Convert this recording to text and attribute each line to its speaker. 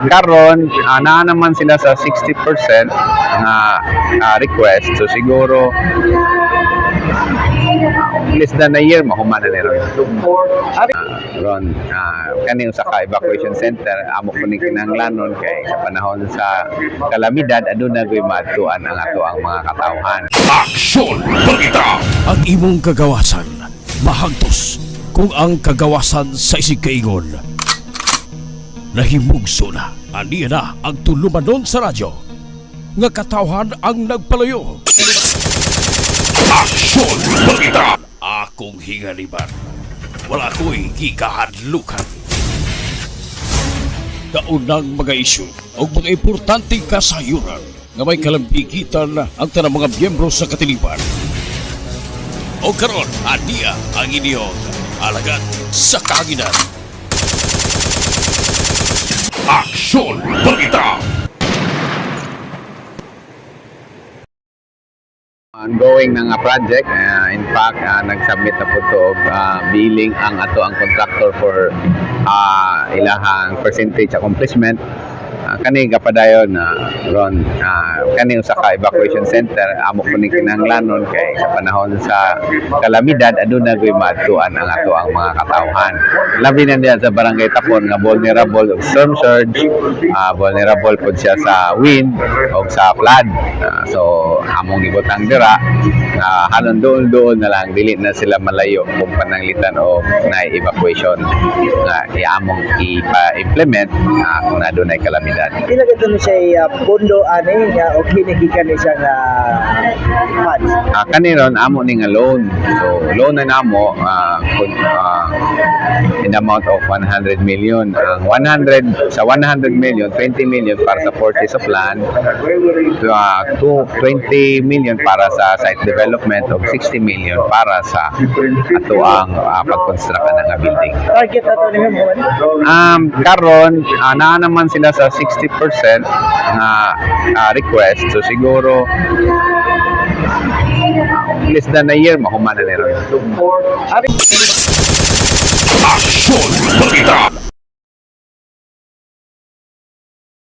Speaker 1: Karon, naa naman sila sa 60% na request. So siguro less than a year mahuman na nila. Ron, kani usa ka evacuation center, amo ko ni kinahanglanon kay sa panahon sa kalamidad aduna goy maadtuan ang ato ang mga katawhan.
Speaker 2: Aksyon Balita!
Speaker 3: Ang imong kagawasan mahagtos kung ang kagawasan sa isigkaingon nahimugso na. Aniya na ang tulumanon sa radyo nga katawhan ang nagpalayo.
Speaker 2: Aksyon Balita!
Speaker 3: Akong hingaliban, wala ko'y gikahadlukan. Kaunang mga isyu o mga importanteng kasayuran nga may kalambigitan ang tanang mga miyembro sa katilipan. O karon, aniya ang inyong alagad sa kahanginan.
Speaker 2: Aksyon Balita!
Speaker 1: Ongoing na nga project. In fact, nag-submit na pod to og billing ang ato ang contractor for ilahang percentage accomplishment. Kani gapadayon na ron, kani usa ka evacuation center, amo ko ni kinahanglanon kay sa panahon sa kalamidad aduna goy maadtuan ang ato ang mga katawhan, labi na diya sa Barangay Tapon nga vulnerable og storm surge, vulnerable pod siya sa wind o sa flood. So among gibutang dira nga halon doon doon na lang, dili na sila malayo kung pananglitan o na evacuation nga iamong ipa-implement kung adunay kalamidad.
Speaker 4: Pila ka ni siya pondo ani nga og hinigikan ni siya nga funds?
Speaker 1: Kani ron amo ni nga loan. So loan na namo in amount of 100 million. Ang 100 sa 100 million, 20 million para sa purchase of land, 20 million para sa site development ug 60 million para sa ato ang pagkonstruct ng nga building.
Speaker 4: Target na to ni ma'am?
Speaker 1: Karon, naa naman sila sa 60% na request. So siguro less than a year mahuman na nila.
Speaker 2: Aksyon Balita!